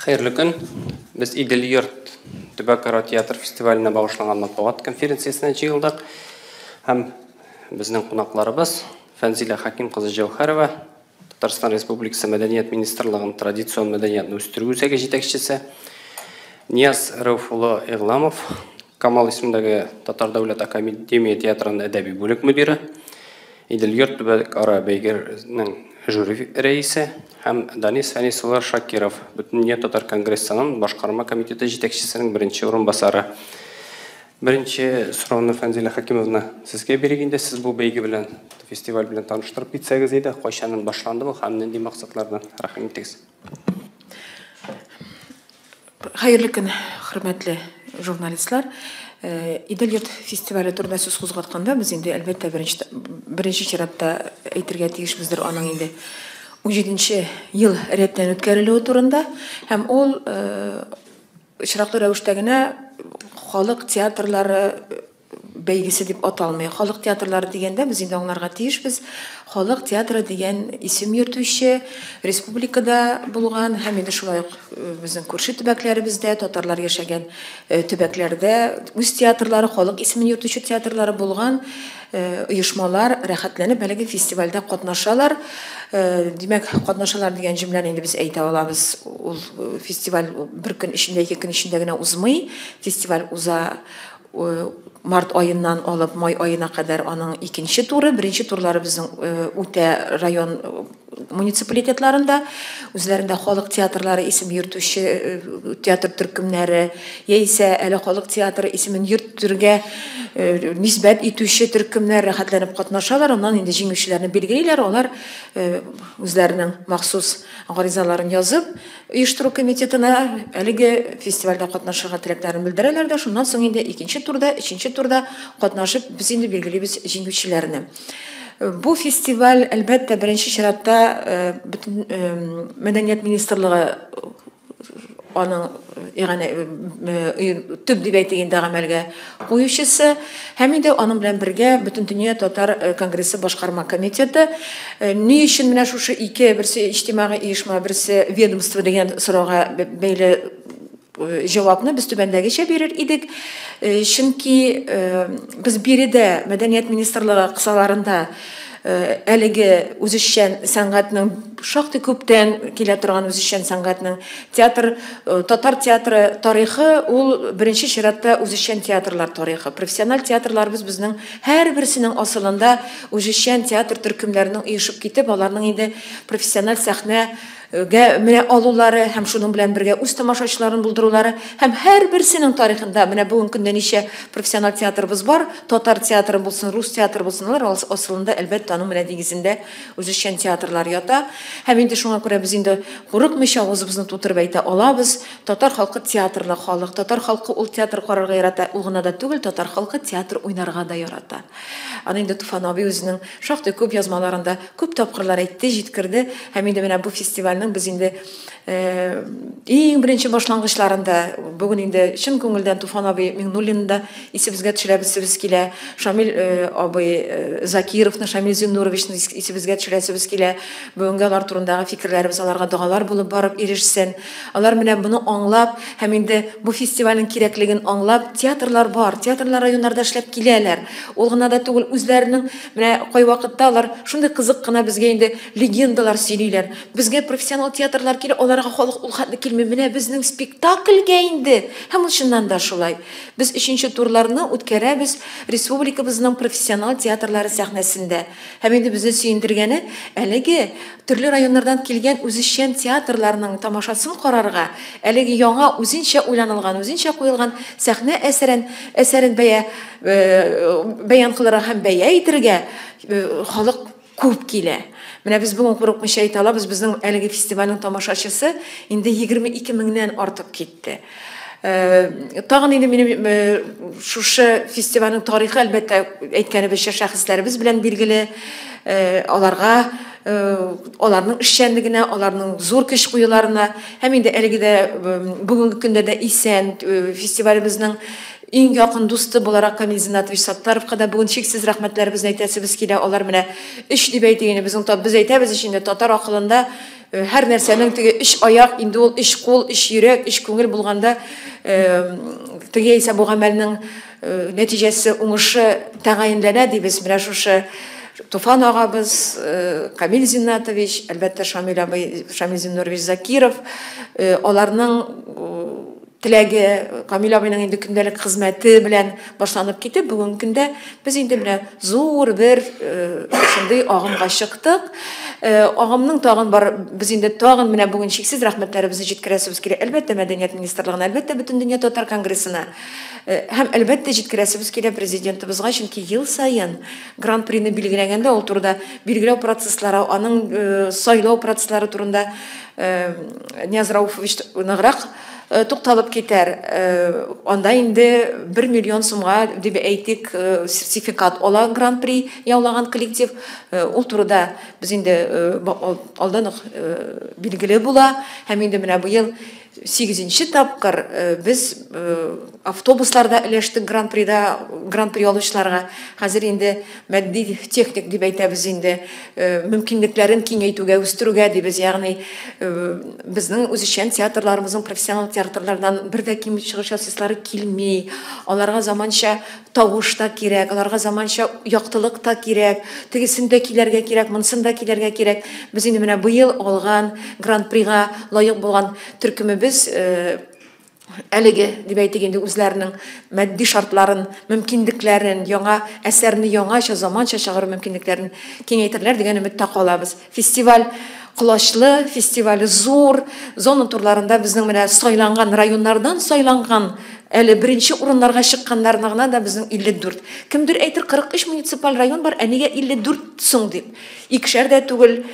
Хәерле көн. Без Идел йорт төбәкара театр фестиваленә багышланган матбугат конференциясенә җыелдык. Һәм безнең кунакларыбыз Фәнзилә Хәким кызы Җәүһәрова, Татарстан Республикасы Мәдәният министрлыгының традицион мәдәниятне үстерү үзәге җитәкчесе, Нияз Рәүф улы Игъламов, Камал исемендәге Татар дәүләт академия театрының әдәби бүлек мөдире, Идел йорт төбәкара бәйгенең жюри рәисе һәм Данис Фәнис улы Шакиров, Бөтендөнья татар конгрессының башкарма комитеты җитәкчесенең беренче урынбасары. Беренче сорауны, Фәнзилә Хәкимовна, сезгә бирик инде. Сез бу бәйге белән, фестиваль белән таныштырып китсәгез иде, кайчаннан башланды бу һәм нинди максатлардан? Рәхим итегез. Хәерле көн, хөрмәтле журналистлар. Идел йорт фестивале турында сүз кузгатканда, без инде, әлбәттә, беренче чиратта әйтергә тиешбездер аның инде 17 ел рәттән үткәрелүе турында. Һәм ул очраклы рәвештә генә халык театрлары бәйгесе дип аталмый. Халык театрлары дигәндә без инде аңларга тиешбез, халык театры дигән исем йөртүче республикада булган һәм инде шулай ук безнең күрше төбәкләребездә, татарлар яшәгән төбәкләрдә үз театрлары, халык исемен йөртүче театрлары булган оешмалар рәхәтләнеп әлеге фестивальдә катнашалар. Димәк, катнашалар дигән җөмләне инде без әйтә алабыз. Ул фестиваль бер көн эчендә, ике көн эчендә генә узмый. Фестиваль уза март аеннан алып май аена кадәр аның икенче туры, беренче турлары безнең үтә район муниципалитетларында, үзләрендә халык театрлары исем йөртүче театр төркемнәре, яисә әле халык театры исемен йөртергә нисбәт итүче төркемнәр рәхәтләнеп катнашалар. Аннан инде җиңүчеләрне билгелиләр, алар үзләренең махсус гаризаларын язып, оештыру комитетына әлеге фестивальдә катнашырга теләкләрен белдерәләр дә, шуннан соң инде икенче турда, өченче турда катнашып, без инде билгелибез җиңүчеләрне. Бу фестиваль, әлбәттә, беренче чиратта бөтен мәдәният министрлыгы аның иганә төп дип әйтик инде гамәлгә куючысы һәм инде аның белән бергә Бөтендөнья татар конгрессы башкарма комитеты. Ни өчен менә шушы ике, берсе иҗтимагый оешма, берсе ведомство дигән сорауга бәйле җавапны без түбәндәгечә бирер идек. Чөнки без биредә мәдәният министрлыгы кысаларында әлеге үзешчән сәнгатьнең шактый күптән килә торган үзешчән сәнгатьнең театр, татар театры тарихы ул беренче чиратта үзешчән театрлар тарихы. Профессиональ театрларыбыз безнең һәрберсенең асылында үзешчән театр төркемнәренең оешып китеп, аларның инде профессиональ сәхнә менә алулары һәм шуның белән бергә үз тамашачыларын булдырулары һәм һәрберсенең тарихында менә бүгенге көндә ничә профессиональ театрыбыз бар, татар театры булсын, рус театры булсын, алар асылында, әлбәттә, аның менә нигезендә үзешчән театрлар ята. Һәм инде шуңа күрә без инде курыкмыйча авызыбызны тутырып әйтә алабыз, татар халкы театрлы халык, татар халкы ул театр карарга ярата, ул гына да түгел, татар халкы театр уйнарга да ярата. Аны инде Туфан абый үзенең шактый күп язмаларында күп тапкырлар әйтте, җиткерде. Һәм инде менә бу фестивальнең без инде иң беренче башлангычларында бүген инде чын күңелдән Туфан абый Миңнуллинны да исебезгә төшерәбез килә, Шамил абый Закировны, Шамил Зиннуровичны исебезгә төшерәсебез килә. Бүгенге алар турындагы фикерләребез аларга догалар булып барып ирешсен. Алар менә моны аңлап һәм инде бу фестивальнең кирәклеген аңлап, театрлар бар, театрлар районнарда эшләп киләләр. Ул гына да түгел, үзләренең менә кайвакытта алар шундый кызык кына безгә инде легендалар сөйлиләр. Безгә профессионал театрлар килә, аларга халык ул хәтле килми. Менә безнең спектакльгә инде. Һәм ул чыннан да шулай. Без өченче турларны үткәрәбез республикабызның профессионал театрлары сәхнәсендә. Һәм инде безне сөендергәне әлеге төрле районнардан килгән үзешчән театрларның тамашасын карарга, әлеге яңа үзенчә уйланылган, үзенчә куелган сәхнә әсәрен, әсәрен бәя бәян кылырга һәм бәя итергә халык күп килә. Менә без бүген курыкмыйча әйтә алабыз, безнең әлеге фестивальнең тамашачысы инде 22 меңнән артып китте. Тагын инде минем шушы фестивальнең тарихы, әлбәттә, әйткәнебезчә, шәхесләребез белән билгеле, аларга, аларның эшчәнлегенә, аларның зур көч куюларына һәм инде әлеге дә бүгенге көндә дә исән фестивалебезнең иң якын дусты буларак Камил Зиннатович Саттаровка да бүген чиксез рәхмәтләребезне әйтәсебез килә. Алар менә өч дип әйтик инде, безнең без әйтәбез ич инде, татар акылында Һәр нәрсәнең теге өч аяк, инде ул өч кул, өч йөрәк, өч күңел булганда, теге яисә бу гамәлнең нәтиҗәсе, уңышы тәгаенләнә дибез. Менә шушы Туфан агабыз, Камил Зиннатович, әлбәттә, Шамил абый, Шамил Зиннурович Закиров, аларның теләге, Камил абыйның инде көндәлек хезмәте белән башланып китеп, бүгенге көндә без инде менә зур бер шундый агымга чыктык. Агымның тагын бар, без инде тагын менә бүген чиксез рәхмәтләребезне җиткерәсебез килә. Әлбәттә, Мәдәният министрлыгына, әлбәттә, Бөтендөнья татар конгрессына һәм әлбәттә җиткерәсебез килә президентыбызга, чөнки ел саен Гран-прины билгеләгәндә ул турыда билгеләү процесслары, аның сайлау процесслары турында Нияз Рауфович ныграк тукталып китәр. Анда инде 1 миллион сумга дип әйтик, сертификат ала Гран-при яулаган коллектив. Ул турыда без инде алдан ук билгеле була. Һәм инде менә быел 8нче тапкыр без автобусларда өләштек Гран-прида, Гран-при алучыларга. Хәзер инде матди техник дип әйтәбез инде, мөмкинлекләрен киңәйтүгә, үстерүгә дибез. Ягъни безнең үзешчән театрларыбызның профессионал театрлардан бер дә ким чыгыш ясыйсылары килми. Аларга заманча тавыш та кирәк, аларга заманча яктылык та кирәк, тегесен дә киләргә кирәк, монысын да киләргә кирәк. Без инде менә быел алган Гран-прига лаек булган төркемебез әлеге дип әйтик инде үзләренең матди шартларын, мөмкинлекләрен, яңа әсәрне яңача, заманча чыгару мөмкинлекләрен киңәйтерләр дигән өметтә калабыз. Фестиваль колачлы, фестиваль зур, зона турларында безнең менә сайланган районнардан сайланган әле беренче урыннарга чыкканнарны гына да безнең 54. Кемдер әйтер 43 муниципаль район бар, ә нигә 54 соң дип. Икешәр дә түгел.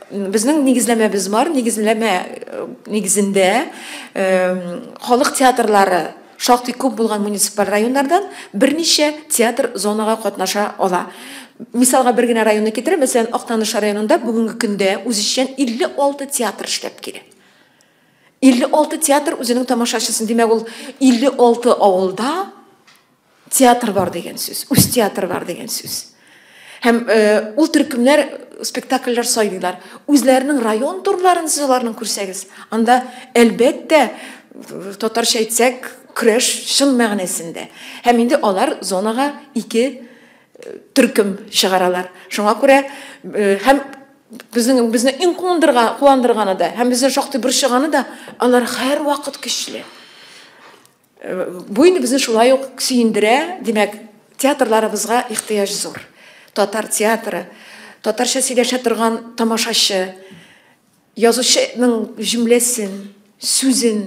Безнең нигезләмәбез бар, нигезләмә нигезендә халык театрлары шактый күп булган муниципаль районнардан берничә театр зонага катнаша ала. Мисалга бер генә районны китерәм, мәсәлән, Актаныш районында бүгенге көндә үзешчән 56 театр эшләп килә. 56 театр үзенең тамашачысын, димәк, ул 56 авылда театр бар дигән сүз, үз театр бар дигән сүз. Һәм ул төркемнәр спектакльләр сайлыйлар. Үзләренең район турларын сез аларның күрсәгез, анда әлбәттә, татарча әйтсәк, көрәш чын мәгънәсендә. Һәм инде алар зонага 2 төркем чыгаралар. Шуңа күрә һәм безне иң куандырганы да, һәм безне шактый борчыганы да, алар һәрвакыт көчле. Бу инде безне шулай ук сөендерә, димәк, театрларыбызга ихтыяҗ зур. Татар театры, татарча сөйләшә торган тамашачы, язучының җөмләсен, сүзен,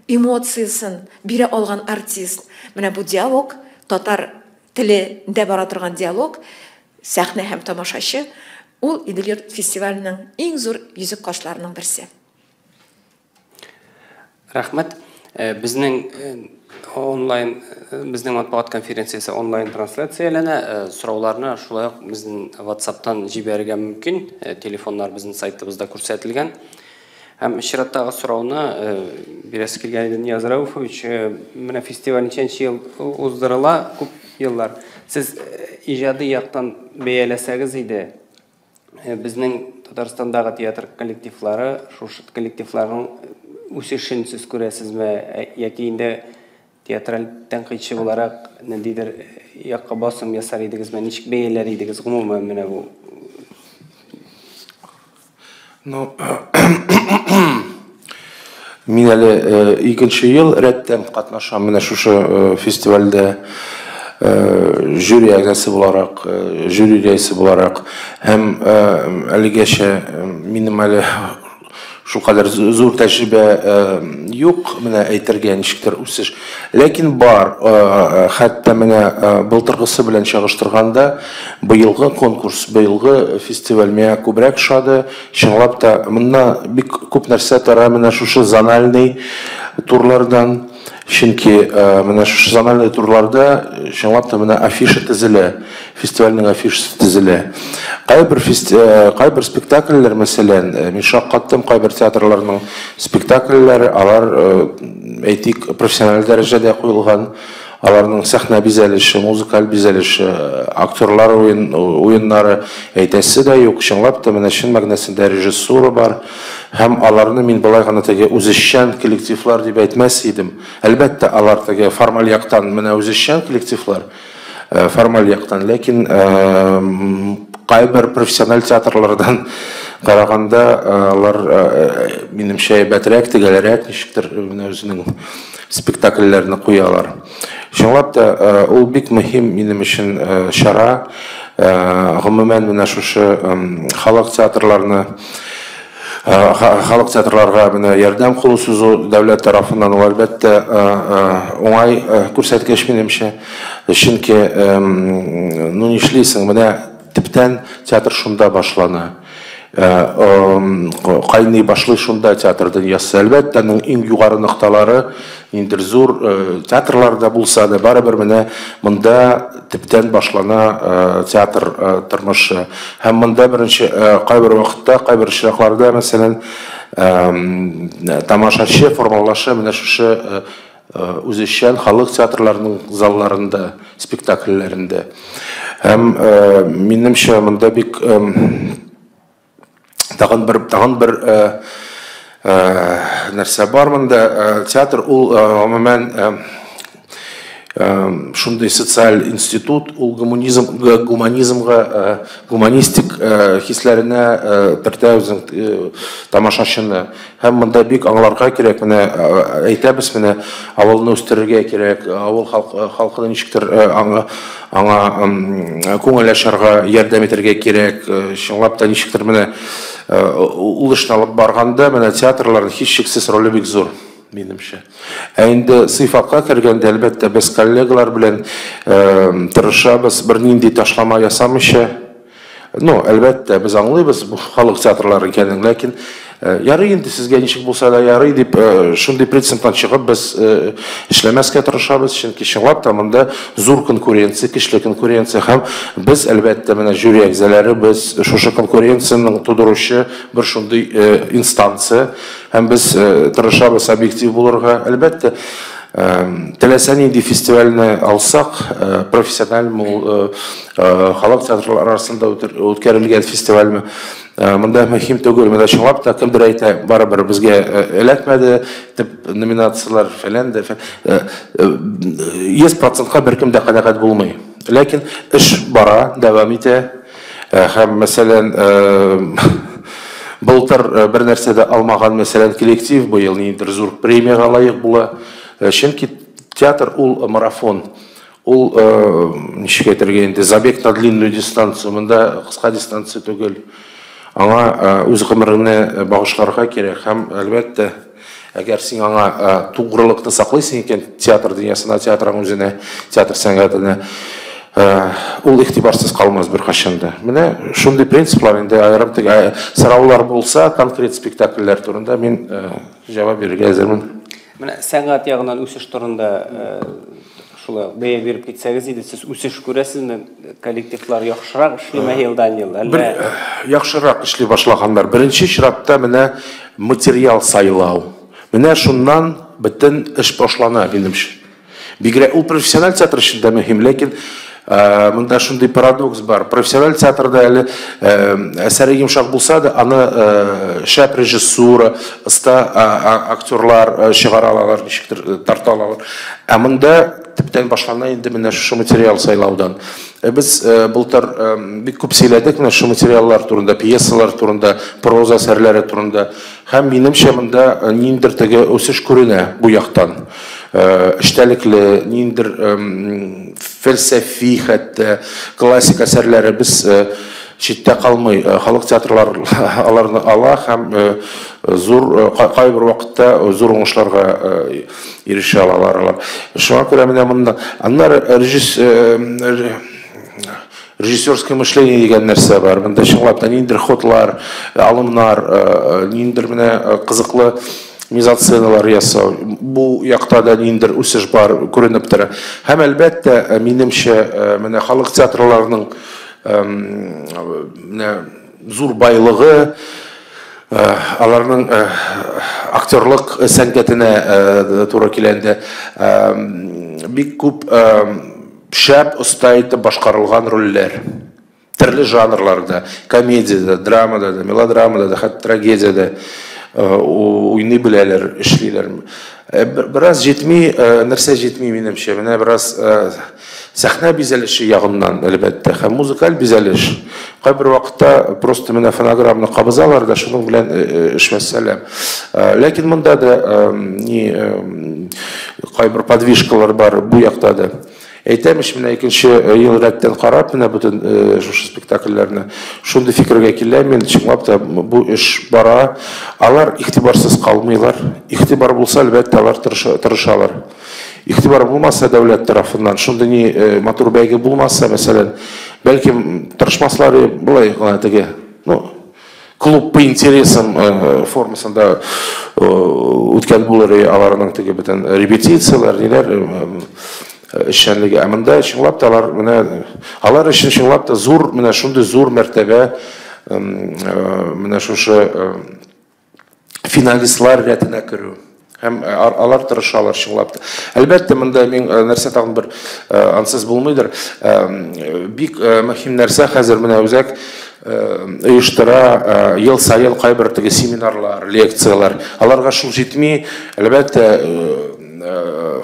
эмоциясен бирә алган артист. Менә бу диалог, татар телендә бара торган диалог, сәхнә һәм тамашачы, ул Идел-йорт фестиваленең иң зур йөзек кашларының берсе. Рәхмәт. Безнең онлайн, безнең матбугат конференциясе онлайн трансляцияләнә. Сорауларны шулай ук безнең WhatsApp-тан җибәрергә мөмкин. Телефоннар безнең сайтыбызда күрсәтелгән. Һәм чираттагы сорауны бирәсе килгән иде Нияз Рауфович. Менә фестиваль ничәнче ел уздырыла, күп еллар. Сез иҗади яктан бәяләсәгез иде, безнең Татарстандагы театр коллективлары, шушы коллективларның үсешен сез күрәсезме, яки инде театраль тәнкыйтьче буларак ниндидер якка басым ясар идегезме, ничек бәяләр идегез гомумән менә бу? Ну, мин әле икенче ел рәттән катнашам менә шушы фестивальдә жюри әгъзасы буларак, жюри рәисе буларак, һәм әлегәчә минем әле шулкадәр зур тәҗрибә юк, менә әйтергә ничектер үсеш. Ләкин бар, хәтта менә былтыргысы белән чагыштырганда, быелгы конкурс, быелгы фестиваль миңа күбрәк ошады. Чынлап та, монда бик күп нәрсә тора менә шушы зональный турлардан. Чөнки менә шушы зональный турларда чынлап та менә афиша төзелә, фестивальнең афишасы төзелә. Кайбер спектакльләр, мәсәлән, мин шаккаттым, кайбер театрларның спектакльләре, алар, әйтик, профессиональ дәрәҗәдә куелган. Аларның сәхнә бизәлеше, музыкаль бизәлеше, актерлар уеннары әйтәсе дә юк. Чынлап та менә чын мәгънәсендә режиссура бар. Һәм аларны мин болай гына теге үзешчән коллективлар дип әйтмәс идем. Әлбәттә, алар теге формаль яктан менә үзешчән коллективлар, формаль яктан, ләкин кайбер профессиональ театрлардан караганда алар минемчә әйбәтрәк, төгәлрәк ничектер менә үзенең спектакльләрне куялар. Чынлап та ул бик мөһим минем өчен чара. Гомумән менә шушы халык театрларны, халык театрларга менә ярдәм кулы сузу дәүләт тарафыннан ул әлбәттә уңай күрсәткеч минемчә. Чөнки ну нишлисең, менә төптән театр шунда башлана. Кайный башлый шунда театр дөньясы. Әлбәттә, аның иң югары нокталары ниндидер зур театрларда булса да, барыбер менә монда төптән башлана театр тормышы. Һәм монда беренче кайбер вакытта, кайбер очракларда, мәсәлән, тамашачы формалаша менә шушы үзешчән халык театрларының залларында, спектакльләрендә. Һәм минемчә монда бик тагын бер нәрсә бар монда. Театр ул гомумән шундый социаль институт, ул гуманизмга, гуманистик хисләренә төртә үзен тамашачыны. Һәм монда бик аңларга кирәк, менә әйтәбез, менә авылны үстерергә кирәк, авыл халкына ничектер аңа күңел ачарга ярдәм итәргә кирәк. Чынлап та ничектер менә ул эшне алып барганда менә театрларның һичшиксез роле бик зур минемчә. Ә инде сыйфатка кергәндә, әлбәттә, без коллегалар белән тырышабыз, бернинди ташлама ясамыйча. Ну, әлбәттә, без аңлыйбыз бу халык театрлары икәнен, ләкин ярый инде сезгә ничек булса да ярый дип шундый принциптан чыгып без эшләмәскә тырышабыз, чөнки чынлап та монда зур конкуренция, көчле конкуренция, һәм без әлбәттә менә жюри әгъзалары, без шушы конкуренцияның тудыручы бер шундый инстанция, һәм без тырышабыз объектив булырга. Әлбәттә, теләсә нинди фестивальне алсак, профессиональ халык театрлары арасында үткәрелгән фестивальме, монда мөһим түгел. Монда чынлап та кемдер әйтә, барыбер безгә эләкмәде, дип номинацияләр фәлән дә 100%-ка беркем дә канәгать булмый. Ләкин эш бара, дәвам итә. Һәм мәсәлән, былтыр бер нәрсә дә алмаган, мәсәлән, коллектив быел ниндидер зур премиягә лаек була. Чөнки театр ул марафон. Ул ничек әйтергә инде, забег на длинную дистанцию, монда кыска дистанция түгел. Аңа үз гомереңне багышларга кирәк, һәм әлбәттә, әгәр син аңа тугрылыкны саклыйсың икән театр дөньясына, театрның үзенә, театр сәнгатенә, ул игътибарсыз калмас беркайчан да. Менә шундый принциплар инде, аерым теге сораулар булса, конкрет спектакльләр турында мин җавап бирергә әзермен. Менә сәнгать ягыннан үсеш турында шулай бәя биреп китсәгез иде, сез үсеш күрәсезме? Коллективлар яхшырак эшлиме елдан ел? Әллә яхшырак эшли башлаганнар. Беренче чиратта менә материал сайлау. Менә шуннан бөтен эш башлана минемчә. Бигрәк ул профессиональ театр өчен дә мөһим, ләкин монда шундый парадокс бар. Профессиональ театрда әле әсәре йомшак булса да, аны шәп режиссура, оста актерлар чыгара алалар, ничектер тарта алалар. Ә монда төптән башлана инде менә шушы материал сайлаудан. Без былтыр бик күп сөйләдек менә шушы материаллар турында, пьесалар турында, проза әсәрләре турында. Һәм минемчә монда ниндидер теге үсеш күренә бу яктан. Эчтәлекле, ниндидер фәлсәфи, хәтта классик әсәрләре без читтә калмый. Халык театрлар аларны ала һәм зур кайбер вакытта зур уңышларга ирешә алалар алар. Шуңа күрә менә монда аннары режиссерское мышление дигән нәрсә бар. Монда чынлап та ниндидер ходлар, алымнар, ниндидер менә кызыклы мизансценалар ясау. Бу якта да ниндидер үсеш бар, күренеп тора. Һәм әлбәттә, минемчә, менә халык театрларының менә зур байлыгы, аларның актерлык сәнгатенә туры килгәндә, бик күп шәп, оста итеп башкарылган рольләр. Төрле жанрларда, комедиядә, драмада да, мелодрамада да, хәтта трагедиядә уйный беләләр, эшлиләр. Бераз җитми, нәрсә җитми минемчә, менә бераз сәхнә бизәлеше ягыннан, әлбәттә, һәм музыкаль бизәлеш. Кайбер вакытта просто менә фонограмманы кабызалар да, шуның белән эш вәссәлам. Ләкин монда да ни кайбер подвижкалар бар бу якта да. Әйтәм ич, менә икенче ел рәттән карап, менә бөтен шушы спектакльләрне, шундый фикергә киләм мин, чынлап та бу эш бара. Алар игътибарсыз калмыйлар. Игътибар булса, әлбәттә, алар тырышалар. Игътибар булмаса дәүләт тарафыннан, шундый ни матур бәйге булмаса, мәсәлән, бәлкем тырышмаслар болай гына теге, ну, клуб по интересам формасында үткән булыр аларның теге бөтен репетицияләр, ниләр эшчәнлеге. Ә монда чынлап та алар менә алар өчен чынлап та зур, менә шундый зур мәртәбә, менә шушы финалистлар рәтенә керү. Һәм алар тырышалар чынлап та. Әлбәттә, монда мин нәрсә тагын бер ансыз булмыйдыр. Бик мөһим нәрсә хәзер менә үзәк оештыра ел саен кайбер теге семинарлар, лекцияләр. Аларга шул җитми, әлбәттә,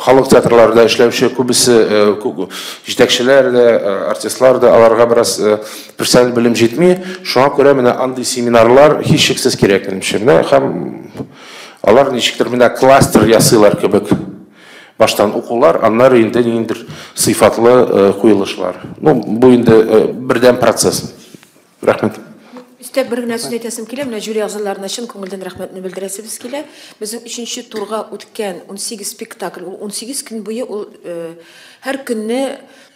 халык театрларында эшләүче күбесе җитәкчеләр дә, артистлар да, аларга бераз профессиональ белем җитми. Шуңа күрә менә андый семинарлар һичшиксез кирәк минемчә. Менә һәм алар ничектер менә кластер ясыйлар кебек. Баштан укулар, аннары инде ниндидер сыйфатлы куелышлар. Ну, бу инде бердәм процесс. Рәхмәт. Өстәп бер генә сүз әйтәсем килә, менә жюри әгъзаларына чын күңелдән рәхмәтне белдерәсебез килә. Безнең өченче турга үткән 18 спектакль, ул 18 көн буе ул һәр көнне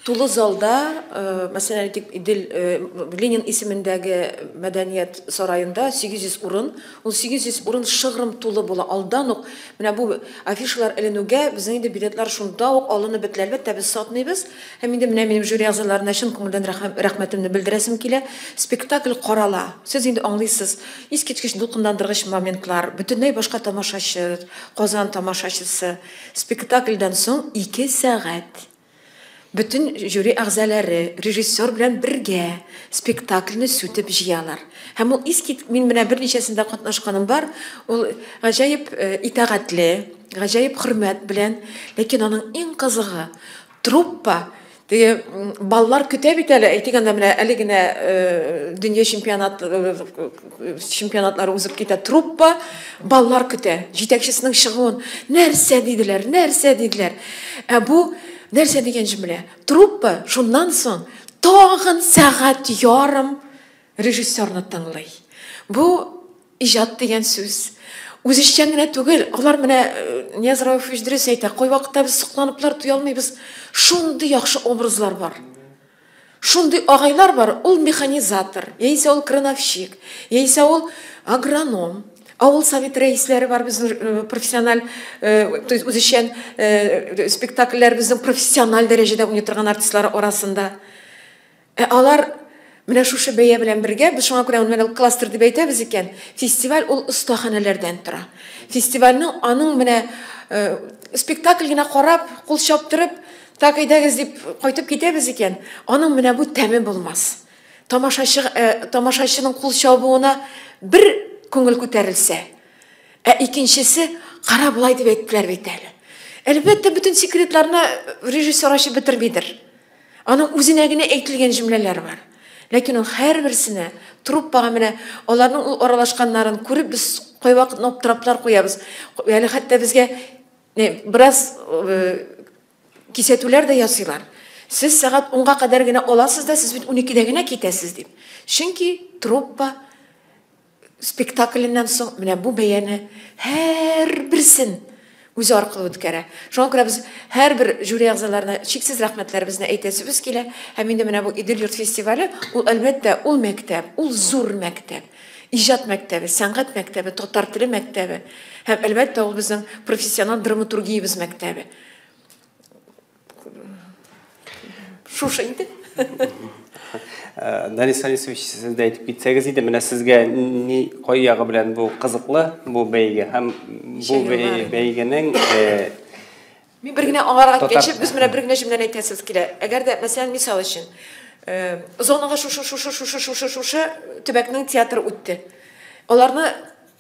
тулы залда, мәсәлән, әйтик, Идел Ленин исемендәге мәдәният сараенда 800 урын, ул 800 урын шыгрым тулы була. Алдан ук менә бу афишалар эленүгә безнең инде билетлар шунда ук алынып бетелә. Әлбәттә, без сатмыйбыз. Һәм инде менә минем жюри әгъзаларына чын күңелдән рәхмәтемне белдерәсем килә. Спектакль карала. Сез инде аңлыйсыз, искиткеч дулкынландыргыч моментлар, бөтенләй башка тамашачы, Казан тамашачысы. Спектакльдән соң 2 сәгать бөтен жюри әгъзалары режиссер белән бергә спектакльне сүтеп җыялар. Һәм ул искит, мин менә берничәсендә катнашканым бар, ул гаҗәеп итагатьле, гаҗәеп хөрмәт белән, ләкин аның иң кызыгы труппа, теге баллар көтә бит әле, әйтик анда менә әле генә дөнья чемпионатлары узып китә, труппа баллар көтә, җитәкчесенең чыгуын, нәрсә диделәр, нәрсә диделәр. Ә бу нәрсә дигән җөмлә? Труппа шуннан соң тагын сәгать ярым режиссерны тыңлый. Бу иҗат дигән сүз. Үзешчән генә түгел, алар менә Нияз Рауфович дөрес әйтә, кайвакытта без сокланыплар туя алмыйбыз. Шундый яхшы образлар бар. Шундый агайлар бар, ул механизатор, яисә ул крановщик, яисә ул агроном. Авыл совет рәисләре бар безнең профессиональ, то есть үзешчән спектакльләр безнең профессиональ дәрәҗәдә уйный торган артистлар арасында. Ә алар менә шушы бәя белән бергә, без шуңа күрә менә кластер дип әйтәбез икән, фестиваль ул остаханәләрдән тора. Фестивальнең аның менә спектакль генә карап, кул чаптырып, так әйдәгез дип кайтып китәбез икән, аның менә бу тәме булмас. Тамашачының кул чабуына бер күңел күтәрелсә, ә икенчесе кара болай дип әйттеләр бит әле. Әлбәттә, бөтен секретларны режиссер ачып бетермидер. Аның үзенә генә әйтелгән җөмләләр бар. Ләкин ул һәрберсенә труппага менә аларның ул аралашканнарын күреп без кайвакыт аптыраплар куябыз. Әле хәтта безгә бераз кисәтүләр дә ясыйлар. Сез сәгать 10-га кадәр генә аласыз да, сез бит 12-дә генә китәсез дип. Чөнки труппа спектакленнән соң менә бу бәяне һәрберсен үзе аркылы үткәрә. Шуңа күрә без һәрбер жюри әгъзаларына чиксез рәхмәтләребезне әйтәсебез килә. Һәм инде менә бу Идел йорт фестивале, ул әлбәттә, ул мәктәп, ул зур мәктәп. Иҗат мәктәбе, сәнгать мәктәбе, татар теле мәктәбе. Һәм әлбәттә, ул безнең профессиональ драматургиябез мәктәбе. Шушы инде. Данис Харисович, сез дә әйтеп китсәгез иде, менә сезгә ни кай ягы белән бу кызыклы бу бәйге һәм бу бәйгенең Мин бер генә аңарга киткәнче, без менә бер генә җөмләне әйтәсез килә. Әгәр дә, мәсәлән, мисал өчен, зонага шушы, шушы, шушы, шушы, шушы төбәкнең театры үтте. Аларны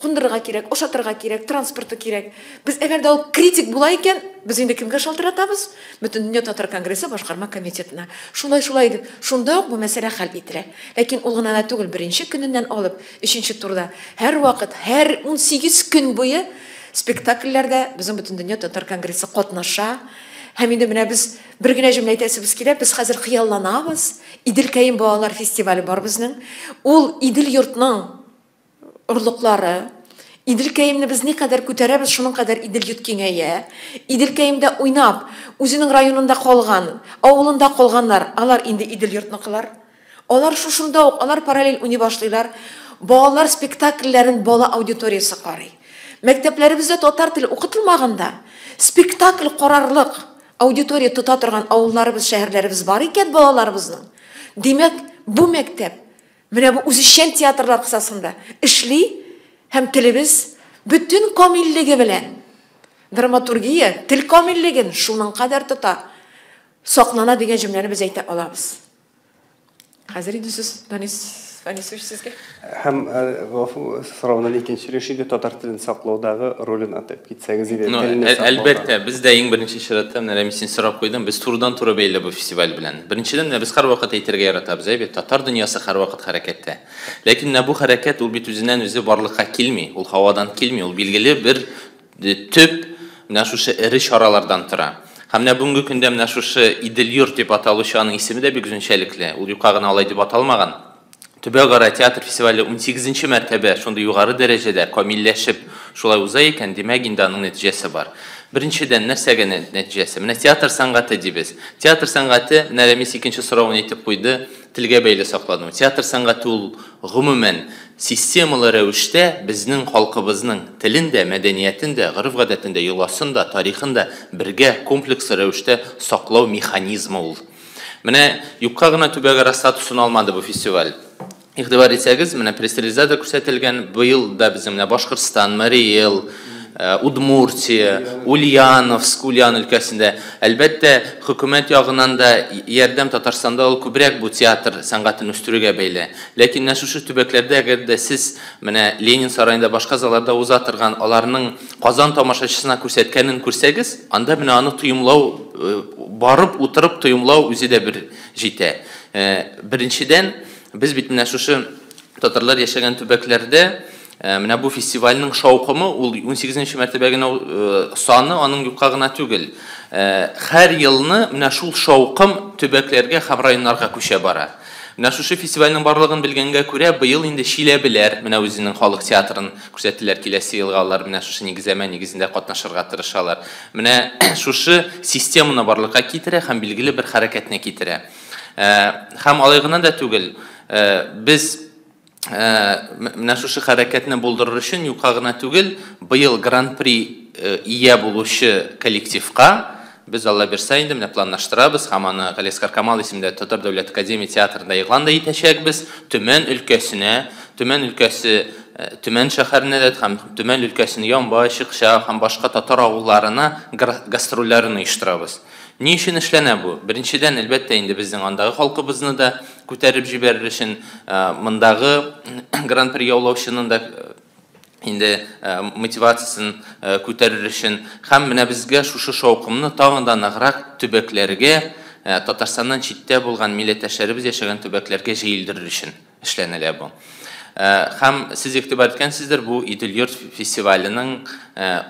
кундырырга кирәк, ашатырга кирәк, транспорты кирәк. Без әгәр дә ул критик була икән, без инде кемгә шалтыратабыз? Бөтендөнья татар конгрессы башкарма комитетына. Шулай, шулай дип, шунда ук бу мәсьәлә хәл ителә. Ләкин ул гына да түгел, беренче көненнән алып, өченче турда һәрвакыт, һәр 18 көн буе спектакльләрдә безнең Бөтендөнья татар конгрессы катнаша. Һәм инде менә без бер генә җөмлә әйтәсебез килә, без хәзер хыялланабыз. Иделкәем балалар фестивале бар безнең. Ул Идел йортның орлыклары. Иделкәемне без никадәр күтәрәбез, шуның кадәр Идел йорт киңәя. Иделкәемдә уйнап, үзенең районында калган, авылында калганнар, алар инде Идел йортныкылар. Алар шушында ук, алар параллель уйный башлыйлар. Балалар спектакльләрен бала аудиториясе карый. Мәктәпләребездә татар теле укытылмаганда, спектакль карарлык аудитория тота торган авылларыбыз, шәһәрләребез бар икән балаларыбызның. Димәк, бу мәктәп менә бу үзешчән театрлар кысасында эшли һәм телебез бөтен камиллеге белән драматургия тел камиллеген шуның кадәр тота, саклана дигән җөмләне без әйтә алабыз. Хәзер инде сүз Данис Фанисович сезгә. Һәм сорауның икенче өлеше иде, татар телен саклаудагы ролен атап китсәгез иде. Әлбәттә, без дә иң беренче чиратта, менә Рәмис, син сорап куйдың, без турыдан-туры бәйле бу фестиваль белән. Беренчедән, менә без һәрвакыт әйтергә яратабыз, әйбәт, татар дөньясы һәрвакыт хәрәкәттә. Ләкин менә бу хәрәкәт ул бит үзеннән үзе барлыкка килми, ул һавадан килми, ул билгеле бер төп менә шушы эре чаралардан тора. Һәм менә бүгенге көндә менә шушы Идел йорт дип аталучы, аның исеме дә бик үзенчәлекле, ул юкка гына алай дип аталмаган. Төбәкара театр фестивале 18 мәртәбә шундый югары дәрәҗәдә камилләшеп шулай уза икән, димәк инде аның нәтиҗәсе бар. Беренчедән, нәрсәгә нәтиҗәсе? Менә театр сәнгате дибез. Театр сәнгате, менә Рәмис икенче соравын әйтеп куйды, телгә бәйле саклану. Театр сәнгате ул гомумән системалы рәвештә безнең халкыбызның телен дә, мәдәниятен дә, гореф-гадәтен дә, йоласын да, тарихын да бергә комплекслы рәвештә саклау механизмы ул. Менә юкка гына төбәкара статусын алмады бу фестиваль. Игътибар итсәгез, менә пресс-релизда күрсәтелгән, быел да безнең менә Башкортстан, Марий Эл, Удмуртия, Ульяновск, Ульян өлкәсендә. Әлбәттә, хөкүмәт ягыннан да ярдәм Татарстанда ул күбрәк бу театр сәнгатен үстерүгә бәйле. Ләкин менә шушы төбәкләрдә, әгәр дә сез менә Ленин сараенда, башка залларда уза торган аларның Казан тамашачысына күрсәткәнен күрсәгез, анда менә аны тоемлау, барып утырып тоемлау үзе дә бер җитә. Беренчедән, без бит менә шушы татарлар яшәгән төбәкләрдә менә бу фестивальнең шаукымы ул 18 мәртәбә генә саны аның юкка гына түгел. Һәр елны менә шул шаукым төбәкләргә һәм районнарга күчә бара. Менә шушы фестивальнең барлыгын белгәнгә күрә, быел инде Чиләбеләр менә үзенең халык театрын күрсәттеләр, киләсе елга алар менә шушы нигезләмә нигезендә катнашырга тырышалар. Менә шушы системаны барлыкка китерә һәм билгеле бер хәрәкәтне китерә. Һәм алай гына да түгел, без менә шушы хәрәкәтне булдырыр өчен юкка гына түгел, быел гран-при ия булучы коллективка без, Алла бирсә, инде менә планлаштырабыз һәм аны Галиәсгар Камал исемендә Татар дәүләт академия театрында игълан да итәчәкбез. Төмән өлкәсенә, Төмән өлкәсе Төмән шәһәренә дә һәм Төмән өлкәсенең Ямбай, Чыкча һәм башка татар авылларына гастрольләрен оештырабыз. Ни өчен эшләнә бу? Беренчедән, әлбәттә, инде безнең андагы халкыбызны да күтәреп җибәрер өчен, мондагы гран-при яулаучының да инде мотивациясын күтәрер өчен һәм менә безгә шушы шаукымны тагын да ныграк төбәкләргә, Татарстаннан читтә булган милләттәшләребез яшәгән төбәкләргә җәелдерер өчен эшләнелә бу. Һәм сез игътибар иткәнсездер, бу Идел йорт фестиваленең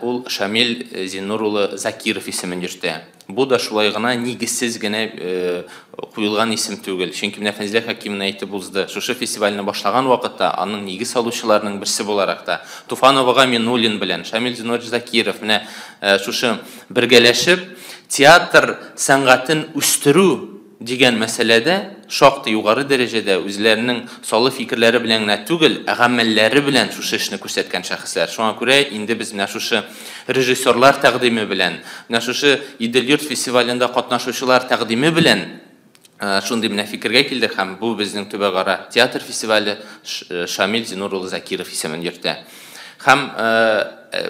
ул Шамил Зиннур улы Закиров исемен йөртә. Бу да шулай гына нигезсез генә куелган исем түгел. Чөнки менә Фәнзилә Хәкимовна әйтеп узды. Шушы фестивальне башлаган вакытта аның нигез салучыларының берсе буларак та Туфан ага Минуллин белән Шамил Зиннурович Закиров менә шушы бергәләшеп театр сәнгатен үстерү дигән мәсьәләдә шактый югары дәрәҗәдә үзләренең саллы фикерләре белән генә түгел, ә гамәлләре белән шушы эшне күрсәткән шәхесләр. Шуңа күрә инде без менә шушы режиссерлар тәкъдиме белән, менә шушы Идел йорт фестивалендә катнашучылар тәкъдиме белән шундый менә фикергә килдек һәм бу безнең төбәкара театр фестивале Шамил Зиннур улы Закиров исемен йөртә. Һәм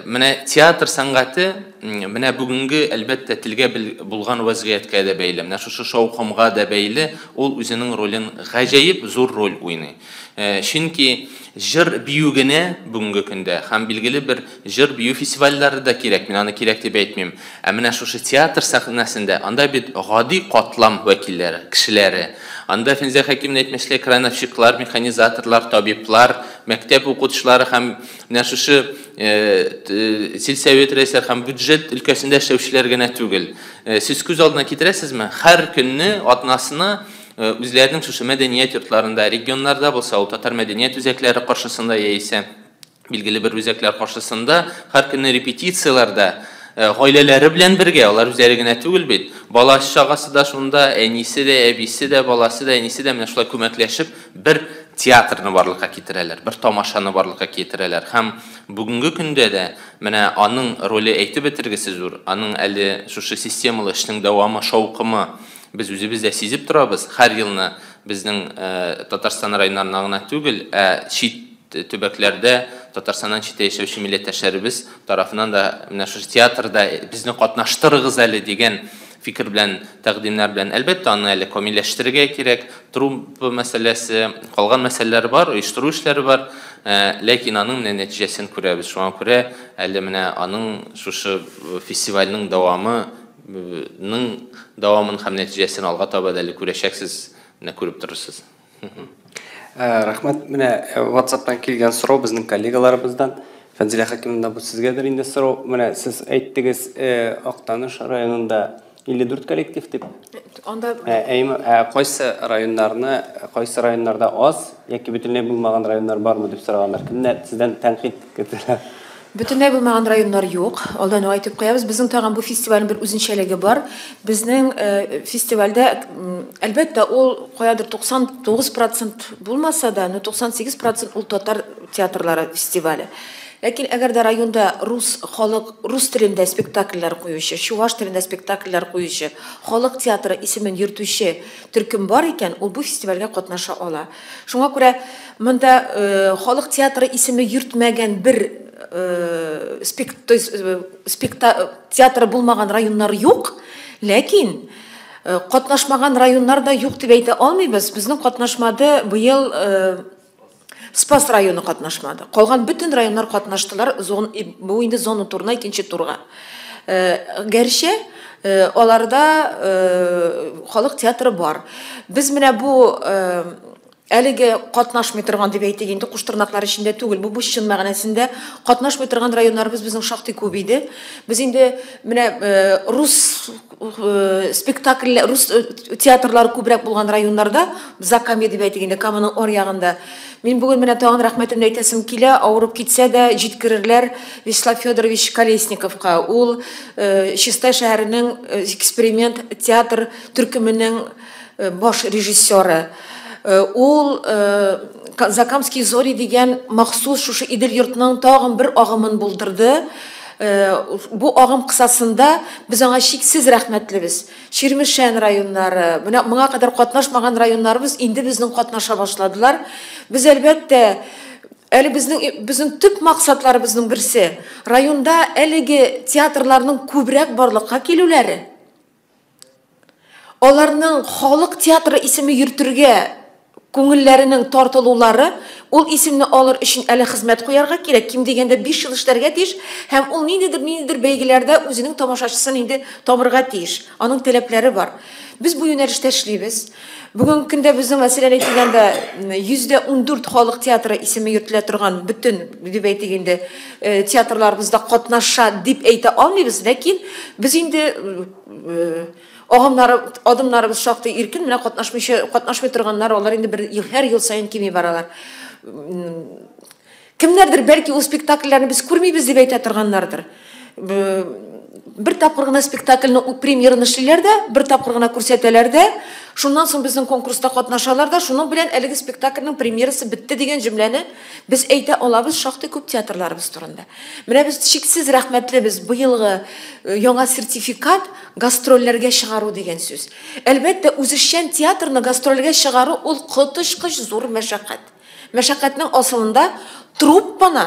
Менә театр сәнгате менә бүгенге, әлбәттә, телгә булган вазгыятькә дә бәйле, менә шушы шаукымга да бәйле, ул үзенең ролен гаҗәеп зур роль уйный. Чөнки җыр бию генә бүгенге көндә һәм билгеле бер җыр бию фестивальләре дә кирәк, мин аны кирәк дип әйтмим. Ә менә шушы театр сәхнәсендә анда бит гади катлам вәкилләре, кешеләре. Анда Фәнзилә Хәкимовна әйтмешли, крановщиклар, механизаторлар, табиблар, мәктәп укытучылары һәм менә шушы сельсовет рәисләре һәм бюджет өлкәсендә эшләүчеләр генә түгел. Сез күз алдына китерәсезме? Һәр көнне атнасына үзләренең шушы мәдәният йортларында, регионнарда булса, ул татар мәдәният үзәкләре каршысында яисә билгеле бер үзәкләр каршысында һәр көнне репетицияләрдә гаиләләре белән бергә, алар үзләре генә түгел бит, бала чагасы да шунда, әнисе дә, әбисе дә, баласы да, әнисе дә менә шулай күмәкләшеп бер театрны барлыкка китерәләр, бер тамашаны барлыкка китерәләр. Һәм бүгенге көндә дә менә аның роле әйтеп бетергесез зур, аның әле шушы системалы эшнең дәвамы, шаукымы без үзебез дә сизеп торабыз. Һәр елны безнең Татарстан районнарына гына түгел, ә чит төбәкләрдә Татарстаннан читтә яшәүче милләттәшләребез тарафыннан да менә шушы театрда безне катнаштырыгыз әле дигән фикер белән, тәкъдимнәр белән, әлбәттә, аны әле камилләштерергә кирәк. Труппа мәсьәләсе, калган мәсьәләләр бар, оештыру эшләре бар, ләкин аның менә нәтиҗәсен күрәбез. Шуңа күрә әле менә аның шушы фестивальнең дәвамын һәм нәтиҗәсен алга таба да әле күрәчәксез, менә күреп торырсыз. Рәхмәт. Менә WhatsApp-тан килгән сорау безнең коллегаларыбыздан. Фәнзилә Хәкимовна, бу сезгәдер инде сорау. Менә сез әйттегез, Актаныш районында 54 коллектив дип. Анда кайсы районнарны, кайсы районнарда аз яки бөтенләй булмаган районнар бармы дип сораганнар. Кемнәр сездән тәнкыйть көтәләр? Бөтенләй булмаган районнар юк. Алдан ук әйтеп куябыз. Безнең тагын бу фестивальнең бер үзенчәлеге бар. Безнең фестивальдә, әлбәттә, ул каядыр 99% булмаса да, но 98% ул татар театрлары фестивале. Ләкин әгәр дә районда рус халык, рус телендә спектакльләр куючы, чуваш телендә спектакльләр куючы, халык театры исемен йөртүче төркем бар икән, ул бу фестивальгә катнаша ала. Шуңа күрә монда халык театры исеме йөртмәгән бер театры булмаган районнар юк, ләкин катнашмаган районнар да юк дип әйтә алмыйбыз. Безнең катнашмады быел Спас районы катнашмады. Калган бөтен районнар катнаштылар. Бу инде зона турына, икенче турга. Гәрчә аларда халык театры бар. Без менә бу әлеге катнашмый торган дип әйтик инде, куш тырнаклар эчендә түгел, бу чын мәгънәсендә катнашмый торган районнарыбыз безнең шактый күп иде. Без инде менә рус спектакльләр, рус театрлары күбрәк булган районнарда, Закамье дип әйтик инде, Каманың ар ягында. Мин бүген менә тагын рәхмәтемне әйтәсем килә, авырып китсә дә җиткерерләр Вячеслав Федорович Колесниковка. Ул Чистай шәһәренең эксперимент театр төркеменең баш режиссеры. Ул Закамские зори дигән махсус шушы Идел йортының тагын бер агымын булдырды. Бу агым кысасында без аңа чиксез рәхмәтлебез. Чирмешән районнары, менә моңа кадәр катнашмаган районнарыбыз инде безнең катнаша башладылар. Без әлбәттә, әле безнең төп максатларыбызның берсе районда әлеге театрларның күбрәк барлыкка килүләре. Аларның халык театры исеме йөртергә күңелләренең тартылулары, ул исемне алыр өчен әле хезмәт куярга кирәк, ким дигәндә 5 ел эшләргә тиеш, һәм ул ниндидер бәйгеләрдә үзенең тамашачысын инде табырга тиеш. Аның таләпләре бар. Без бу юнәлештә эшлибез. Бүгенге көндә безнең, мәсәлән, әйтелгәндә, 14% халык театры исеме йөртелә торган бөтен, дип әйтик инде, театрларыбызда катнаша дип әйтә алмыйбыз, ләкин без инде агымнары, адымнарыбыз шактый иркен, менә катнашмый торганнар, алар инде бер ел, һәр ел саен кими баралар. Кемнәрдер бәлки ул спектакльләрне без күрмибез дип әйтә торганнардыр. Бер тапкыр гына спектакльне премьераны эшлиләр дә, бер тапкыр гына күрсәтәләр дә, шуннан соң безнең конкурста катнашалар да, шуның белән әлеге спектакльнең премьерасы бетте дигән җөмләне без әйтә алабыз шактый күп театрларыбыз турында. Менә без чиксез рәхмәтлебез быелгы яңа сертификат гастрольләргә чыгару дигән сүз. Әлбәттә, үзешчән театрны гастрольгә чыгару ул коточкыч зур мәшәкать. Мәшәкатьнең асылында труппаны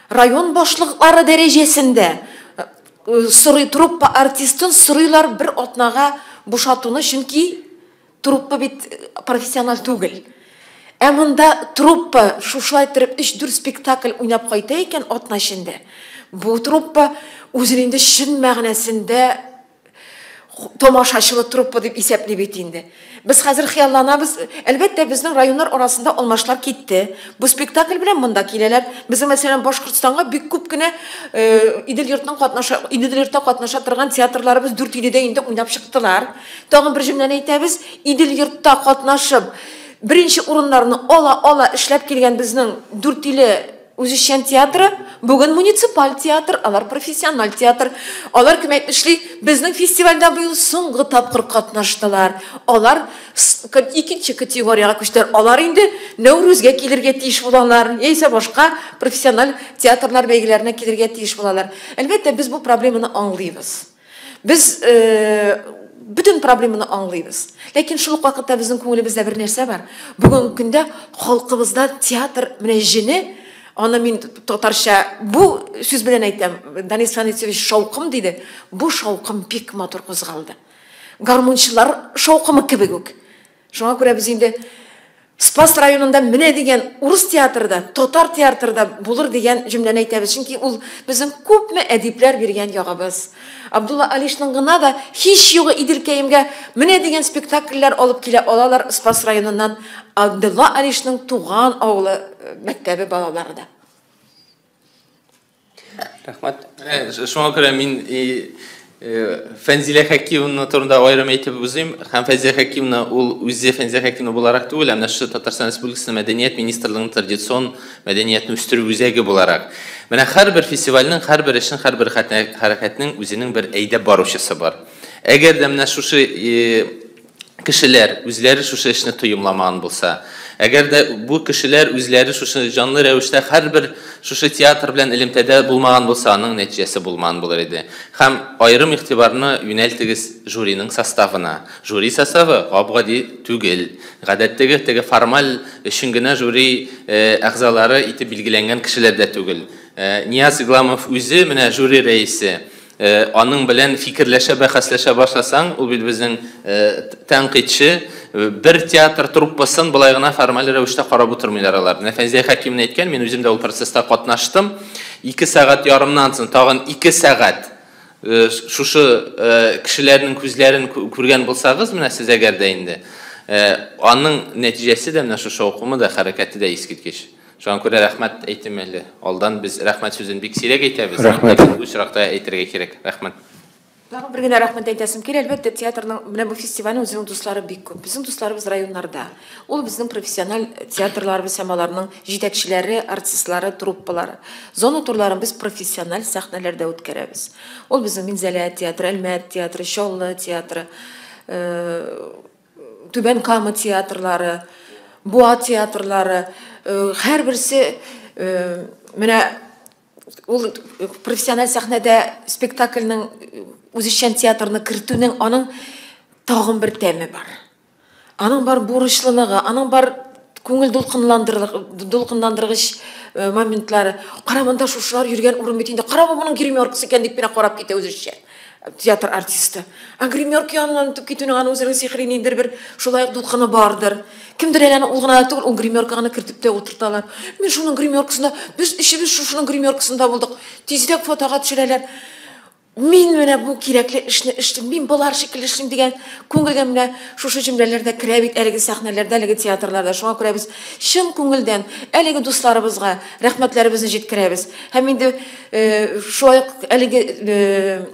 Район башлыклары дәрәҗәсендә сорый труппа артистын сорыйлар бер атнага бушатуны, чөнки труппа бит профессиональ түгел. Ә монда труппа шушылай иттереп 3-4 спектакль уйнап кайта икән атна эчендә. Бу труппа үзен инде чын мәгънәсендә тамашачылы труппа дип исәпли бит инде. Без хәзер хыялланабыз. Әлбәттә, безнең районнар арасында алмашлар китте. Бу спектакль белән монда киләләр. Безнең, мәсәлән, Башкортстанга бик күп кенә Идел йортның катнаша, Идел йортта катнаша торган театрларыбыз Дүртөйледә инде уйнап чыктылар. Тагын бер җөмләне әйтәбез. Идел йортта катнашып, беренче урыннарны ала-ала эшләп килгән безнең Дүртөйле үзешчән театры бүген муниципаль театр, алар профессиональ театр. Алар, кем әйтмешли, безнең фестивальдә быел соңгы тапкыр катнаштылар. Алар икенче категориягә күчтеләр. Алар инде Нәүрүзгә килергә тиеш булалар, яисә башка профессиональ театрлар бәйгеләренә килергә тиеш булалар. Әлбәттә, без бу проблеманы аңлыйбыз. Без бөтен проблеманы аңлыйбыз. Ләкин шул ук вакытта безнең күңелебездә бер нәрсә бар. Бүгенге көндә халкыбызда театр менә җене, аны мин татарча бу сүз белән әйтәм, Данис Фанисович шаукым диде. Бу шаукым бик матур кузгалды. Гармунчылар шаукымы кебек үк. Шуңа күрә без инде Спас районында менә дигән урыс театры да, татар театры да булыр дигән җөмләне әйтәбез. Чөнки ул безнең күпме әдипләр биргән ягыбыз. Абдулла Алишның гына да һич югы Иделкәемгә менә дигән спектакльләр алып килә алалар Спас районыннан Абдулла Алишның туган авылы мәктәбе балалары да. Рәхмәт. Шуңа күрә мин Фәнзилә Хәкимовна турында аерым әйтеп узыйм. Һәм Фәнзилә Хәкимовна ул үзе Фәнзилә Хәкимовна буларак түгел, ә менә шушы Татарстан Республикасының Мәдәният министрлыгының традицион мәдәниятне үстерү үзәге буларак. Менә һәрбер фестивальнең, һәрбер эшнең, һәрбер хәрәкәтнең үзенең бер әйдәп баручысы бар. Әгәр дә менә шушы кешеләр үзләре шушы эшне тоемламаган булса, әгәр дә бу кешеләр үзләре шушы җанлы рәвештә һәрбер шушы театр белән элемтәдә булмаган булса, аның нәтиҗәсе булмаган булыр иде. Һәм аерым игътибарны юнәлтегез жюриның составына. Жюри составы гап-гади түгел. Гадәттәге теге формаль өчен генә жюри әгъзалары итеп билгеләнгән кешеләр дә түгел. Нияз Игламов үзе менә жюри рәисе. Аның белән фикерләшә, бәхәсләшә башласаң, ул бит безнең тәнкыйтьче, бер театр труппасын болай гына формаль рәвештә карап утырмыйлар алар. Менә Фәнзия Хәкимовна әйткән, мин үзем дә ул процесста катнаштым. 2 сәгать ярымнан соң тагын 2 сәгать шушы кешеләрнең күзләрен күргән булсагыз, менә сез әгәр дә инде, аның нәтиҗәсе дә менә шушы укымы да, хәрәкәте дә искиткеч. Шуңа күрә рәхмәт әйтим әле. Алдан без рәхмәт сүзен бик сирәк әйтәбез. Рәхмәт. Бу очракта әйтергә кирәк. Рәхмәт. Тагын бер генә рәхмәт әйтәсем килә. Әлбәттә, театрның менә бу фестивальнең үзенең дуслары бик күп. Безнең дусларыбыз районнарда. Ул безнең профессиональ театрларыбыз һәм аларның җитәкчеләре, артистлары, труппалары. Зона турларын без профессиональ сәхнәләрдә үткәрәбез. Ул безнең Минзәлә театры, Әлмәт театры, Чаллы театры, Түбән Кама театрлары, Буа театрлары, һәрберсе менә ул профессиональ сәхнәдә спектакльнең үзешчән театрны кертүнең аның тагын бер тәме бар. Аның бар бурычлылыгы, аның бар күңел дулкынландыргыч моментлары. Кара, монда шушылар йөргән урын бит инде. Кара, бу моның гримеркасы икән дип кенә карап китә үзешчән театр артисты. Ә гримерка яныннан үтеп китүнең аның үзенең сихри ниндидер бер шулай ук дулкыны бардыр. Кемдер әле аны ул гына да түгел, ул гримерканы кертеп тә утырталар. Мин шуның гримеркасында, без өчебез шушының гримеркасында булдык. Тизрәк фотога төшерәләр. Мин менә бу кирәкле эшне эшлим, мин болар шикелле эшлим дигән күңелгә менә шушы җөмләләр дә керә бит әлеге сәхнәләрдә, әлеге театрларда. Шуңа күрә без чын күңелдән әлеге дусларыбызга рәхмәтләребезне җиткерәбез. Һәм инде шулай ук әлеге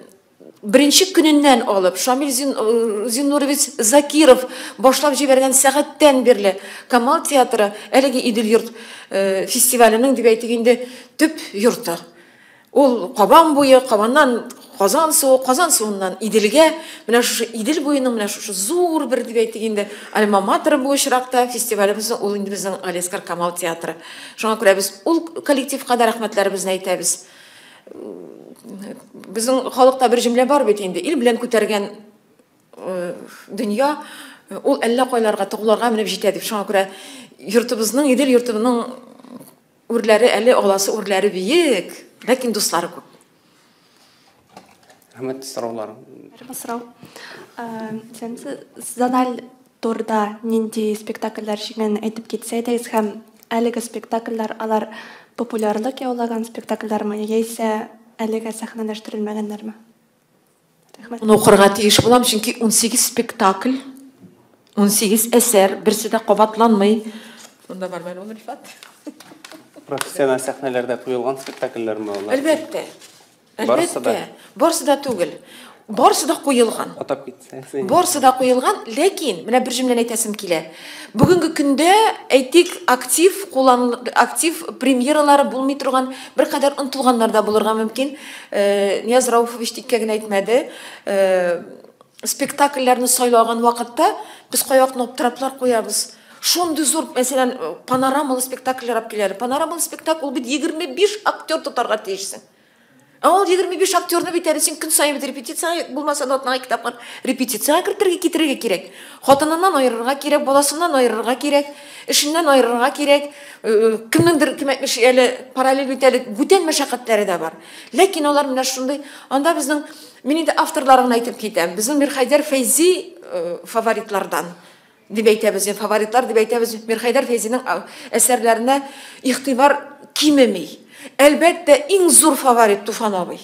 беренче көненнән алып Шамил Зиннурович Закиров башлап җибәргән сәгатьтән бирле Камал театры әлеге Идел йорт фестиваленең дип әйтик инде төп йорты. Ул Кабан буе, Кабаннан Казан суы, Казан суыннан Иделгә, менә шушы Идел буеның менә шушы зур бер дип әйтик инде альма-матеры бу очракта фестивалебезнең ул инде безнең Галиәсгар Камал театры. Шуңа күрә без ул коллективка да рәхмәтләребезне әйтәбез. Безнең халыкта бер җөмлә бар бит инде, ил белән күтәргән дөнья ул әллә кайларга, тауларга менеп җитә дип. Шуңа күрә йортыбызның, Идел йортының Үрләре әле аласы үрләре биек, ләкин дуслары күп. Рәхмәт сораулар. Бер сорау. Зональ турда нинди спектакльләр җиңгәнен әйтеп китсәгез һәм әлеге спектакльләр алар популярлык яулаган спектакльләрме яисә әлегә сәхнәләштерелмәгәннәрме? Рәхмәт. Моны укырга тиеш булам, чөнки 18 спектакль, 18 әсәр, берсе дә кабатланмый. Монда бармы әле ул, Рифат? Профессиональ сәхнәләрдә куелган спектакльләрме алар? Әлбәттә. Барысы да? Әлбәттә. Барысы да түгел. Барысы да куелган. Атап китсәгез. Барысы да куелган, ләкин менә бер җөмләне әйтәсем килә. Бүгенге көндә, әйтик, актив куллан актив премьералары булмый торган беркадәр онытылганнар да булырга мөмкин. Нияз Рауфович тиккә генә әйтмәде. Спектакльләрне сайлаган вакытта без кайвакытны аптыраплар куябыз. Шундый зур, мәсәлән, панорамалы спектакльләр алып киләләр. Панорамалы спектакль ул бит 25 актер тотарга тиешсең. Ә ул 25 актерны бит әле син көн саен бит репетициягә, булмаса да атнага ике тапкыр репетициягә кертергә, китерергә кирәк. Хатыныннан аерырга кирәк, баласыннан аерырга кирәк, эшеннән аерырга кирәк. Кемнеңдер, кем әйтмешли, әле параллель бит әле бүтән мәшәкатьләре дә бар. Ләкин алар менә шундый, анда безнең, мин инде авторларын әйтеп китәм, безнең Мирхәйдәр Фәйзи фаворитлардан дип әйтәбез, фаворитлар дип әйтәбез. Мирхәйдәр Фәйзинең әсәрләренә игътибар кимеми. Әлбәттә, иң зур фаворит Туфан абый.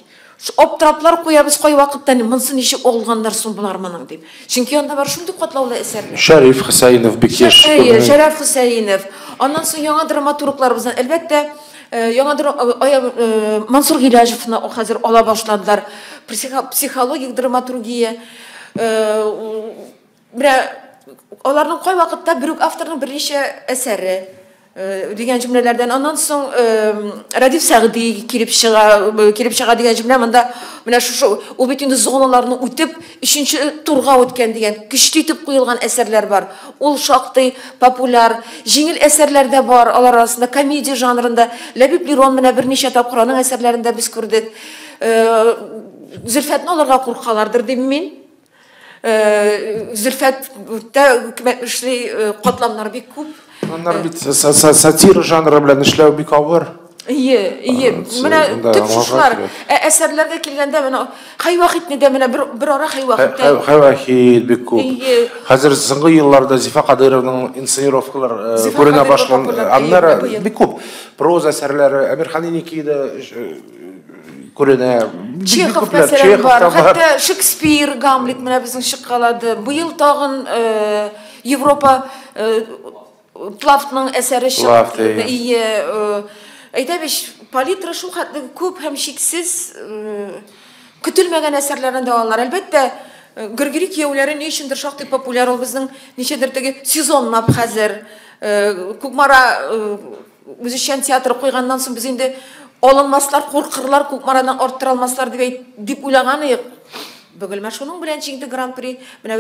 Аптыраплар куябыз кайвакытта, монсы ничек алганнар соң болар моның дип. Чөнки анда бар шундый катлаулы әсәрләр. Шәриф Хөсәенов бик яшь. Әйе, Шәриф Хөсәенов. Аннан соң яңа драматургларыбыздан, әлбәттә, яңа Мансур Гыйләҗевны хәзер ала башладылар. Психологик драматургия. Менә аларның кайвакытта бер үк авторның берничә әсәре дигән җөмләләрдән. Аннан соң Рәдиф Сәгъди килеп чыга, килеп чыга дигән җөмлә монда менә шушы, ул бит инде зоналарны үтеп, өченче турга үткән дигән көчле итеп куелган әсәрләр бар. Ул шактый популяр, җиңел әсәрләр дә бар, алар арасында комедия жанрында Ләбиб Лерон менә берничә тапкыр аның әсәрләрен дә без күрдек. Зөлфәтне алырга куркалардыр дим мин. Зөлфәттә кем әйтмешли, катламнар бик күп. Аннар бит сатира жанры белән эшләү бик авыр. Ие, ие. Менә төп шушылар. Әсәрләргә килгәндә менә Хәй Вахитне дә менә бер ара Хәй Вахиттә. Хәй Вахит бик күп. Хәзер соңгы елларда Зифа Кадыйровның инсценировкалар күренә башланды. Аннары бик күп проза әсәрләре, Әмирхан Еники дә күренә. Чехов мәсәлән бар, хәтта Шекспир, Гамлет менә безнең чыккалады. Быел тагын Европа Плафтның әсәре чыкты. Ие, әйтә бит, палитра шул хәтле күп һәм чиксез, көтелмәгән әсәрләрне дә алалар. Әлбәттә, Гөргөри кияүләре ни өчендер шактый популяр, ул безнең ничәдер теге сезонлап хәзер. Кукмара үзешчән театры куйганнан соң без инде алынмаслар, куркырлар, Кукмарадан арттыра алмаслар дип уйлаган идек. Бөгелмә шуның белән җиңде Гран-при. Менә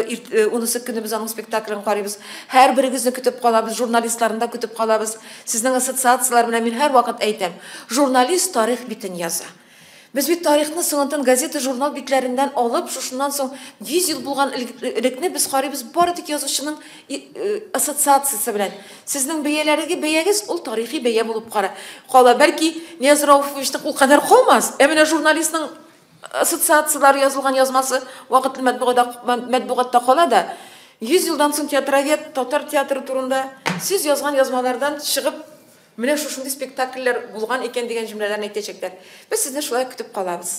унысы көне без аның спектаклен карыйбыз. Һәр берегезне көтеп калабыз, журналистларны да көтеп калабыз. Сезнең ассоциацияләр менә мин һәр вакыт әйтәм. Журналист тарих битен яза. Без бит тарихны соңыннан газета, журнал битләреннән алып, шушыннан соң 100 ел булган элекне без карыйбыз бары тик язучының ассоциациясе белән. Сезнең бәяләрегез, бәягез ул тарихи бәя булып кала. Бәлки Нияз Рауфовичның ул кадәр калмас, ә менә журналистның ассоциацияләр язылган язмасы вакытлы матбугатта кала да. 100 елдан соң театровед татар театры турында сез язган язмалардан чыгып менә шушындый спектакльләр булган икән дигән җөмләләрне әйтәчәкләр. Без сезне шулай көтеп калабыз.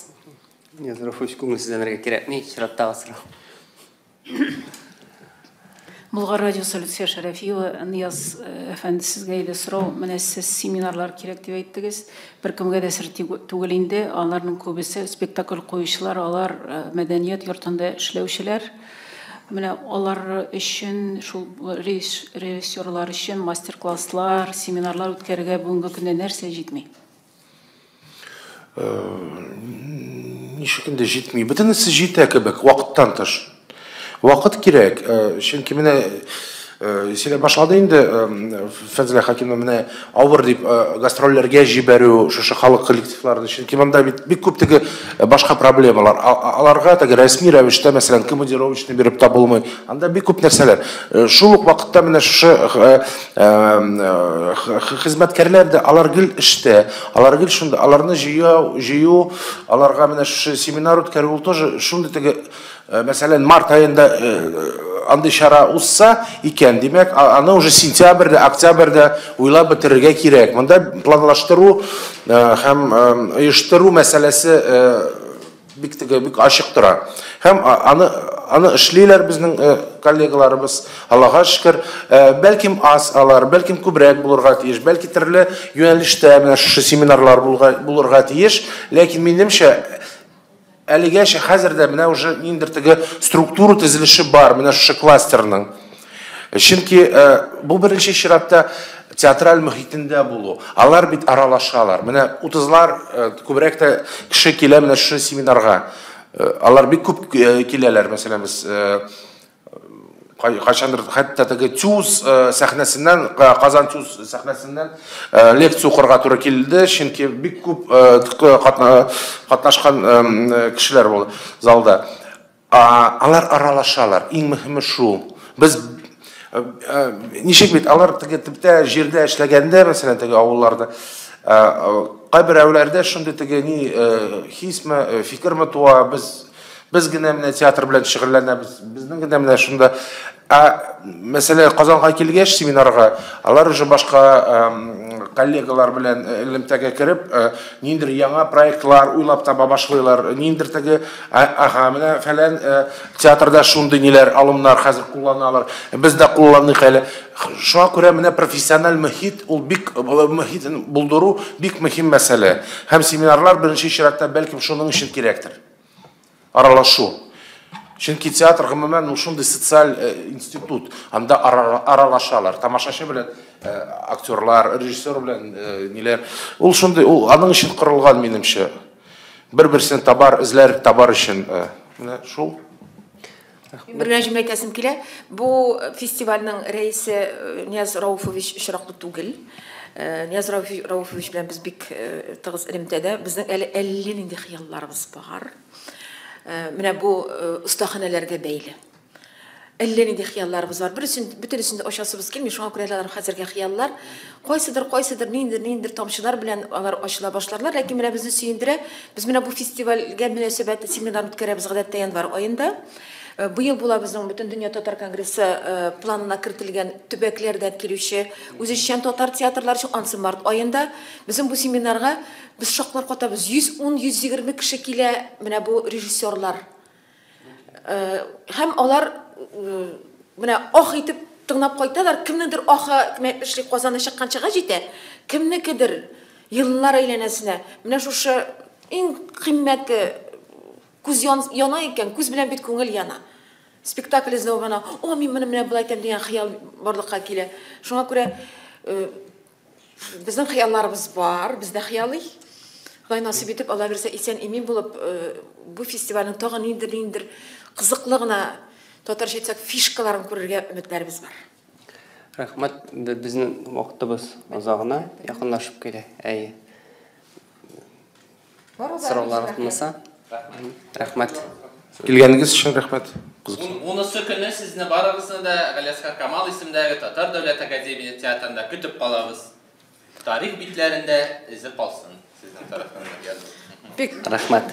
Нияз Рауфович, күңелсезләнергә кирәкми, чираттагы сорау. Болгар радиосы Люция Шәрәфиева, Нияз әфәнде, сезгә иде сорау. Менә сез семинарлар кирәк дип әйттегез. Беркемгә дә сер түгел инде. Аларның күбесе спектакль куючылар, алар мәдәният йортында эшләүчеләр. Менә алар өчен, шул режиссерлар өчен мастер-класслар, семинарлар үткәрергә бүгенге көндә нәрсә җитми? Ничек инде җитми? Бөтенесе җитә кебек, вакыттан тыш. Вакыт кирәк, чөнки менә Сөйләп башлады инде Фәнзилә Хәкимова, менә авыр дип гастрольләргә җибәрү шушы халык коллективларын, чөнки монда бит бик күп теге башка проблемалар. Аларга теге рәсми рәвештә, мәсәлән, командировочный биреп та булмый. Анда бик күп нәрсәләр. Шул ук вакытта менә шушы хезмәткәрләр дә, алар гел эштә, алар гел шунда, аларны җыю, аларга менә шушы семинар үткәрү, ул тоже шундый теге, мәсәлән, март аенда андый чара узса икән, димәк, аны уже сентябрьдә, октябрьдә уйлап бетерергә кирәк. Монда планлаштыру һәм оештыру мәсьәләсе бик теге, бик ачык тора. Һәм аны эшлиләр безнең коллегаларыбыз, Аллага шөкер. Бәлкем аз алар, бәлкем күбрәк булырга тиеш, бәлки төрле юнәлештә менә шушы семинарлар булырга тиеш, ләкин минемчә, әлегәчә хәзер дә менә уже ниндидер теге структура төзелеше бар менә шушы кластерның. Чөнки бу беренче чиратта театраль мөхитендә булу. Алар бит аралашалар. Менә 30лар күбрәк тә кеше килә менә шушы семинарга. Алар бик күп киләләр, мәсәлән, без кайчандыр хәтта теге ТЮЗ сәхнәсеннән, Казан ТЮЗ сәхнәсеннән лекция укырга туры килде, чөнки бик күп катнашкан кешеләр булды залда. Алар аралашалар, иң мөһиме шул. Без ничек бит, алар теге төптә җирдә эшләгәндә, мәсәлән, теге авылларда, кайберәүләрдә шундый теге ни хисме, фикерме туа, без генә менә театр белән шөгыльләнәбез, безнең генә менә шунда. Ә мәсәлән, Казанга килгәч семинарга, алар уже башка коллегалар белән элемтәгә кереп, ниндидер яңа проектлар уйлап таба башлыйлар, ниндидер теге, ага, менә фәлән театрда шундый ниләр, алымнар хәзер кулланалар, без дә кулланыйк әле. Шуңа күрә менә профессиональ мөхит, ул бик мөхитен булдыру бик мөһим мәсьәлә. Һәм семинарлар беренче чиратта бәлкем шуның өчен кирәктер. Аралашу. Чөнки театр гомумән ул шундый социаль институт. Анда аралашалар. Тамашачы белән актерлар, режиссер белән ниләр. Ул шундый, ул аның өчен корылган минемчә. Бер-берсен табар, эзләр табар өчен. Менә шул. Бер генә җөмлә әйтәсем килә. Бу фестивальнең рәисе Нияз Рауфович очраклы түгел. Нияз Рауфович белән без бик тыгыз элемтәдә. Безнең әле әллә нинди хыялларыбыз бар. Менә бу остаханәләргә бәйле. Әллә нинди хыялларыбыз бар. Бөтенесен дә ачасыбыз килми, шуңа күрә алар хәзергә хыяллар. Кайсыдыр, кайсыдыр, ниндидер, ниндидер тамчылар белән алар ачыла башларлар. Ләкин менә безне сөендерә. Без менә бу фестивальгә мөнәсәбәтле семинар үткәрәбез гадәттә январь аенда. Быел була безнең Бөтендөнья татар конгрессы планына кертелгән төбәкләрдән килүче үзешчән татар театрлары өчен ансы март аенда. Безнең бу семинарга без шаклар катабыз. 110-120 кеше килә менә бу режиссерлар. Һәм алар менә ах итеп тыңлап кайталар. Кемнеңдер ахы, кем әйтмешли, Казаны чыкканчыга җитә, кемнекедер еллар әйләнәсенә. Менә шушы иң кыйммәте күз яна икән, күз белән бит күңел яна. Спектакль эзләү бана, о, мин моны менә болай итәм дигән хыял барлыкка килә. Шуңа күрә безнең хыялларыбыз бар, без дә хыялый. Ходай насыйп итеп, Алла бирсә, исән имин булып, бу фестивальнең тагын ниндидер кызыклы гына, татарча әйтсәк, фишкаларын күрергә өметләребез бар. Рәхмәт, безнең вакытыбыз азагына якынлашып килә. Әйе. Сораулар булмаса? Рәхмәт. Килгәнегез өчен рәхмәт. Унысы көне сезне барыгызны да Галиәсгар Камал исемендәге Татар дәүләт академия театрында көтеп калабыз. Тарих битләрендә эзе калсын сезнең тарафтан язылып. Бик рәхмәт.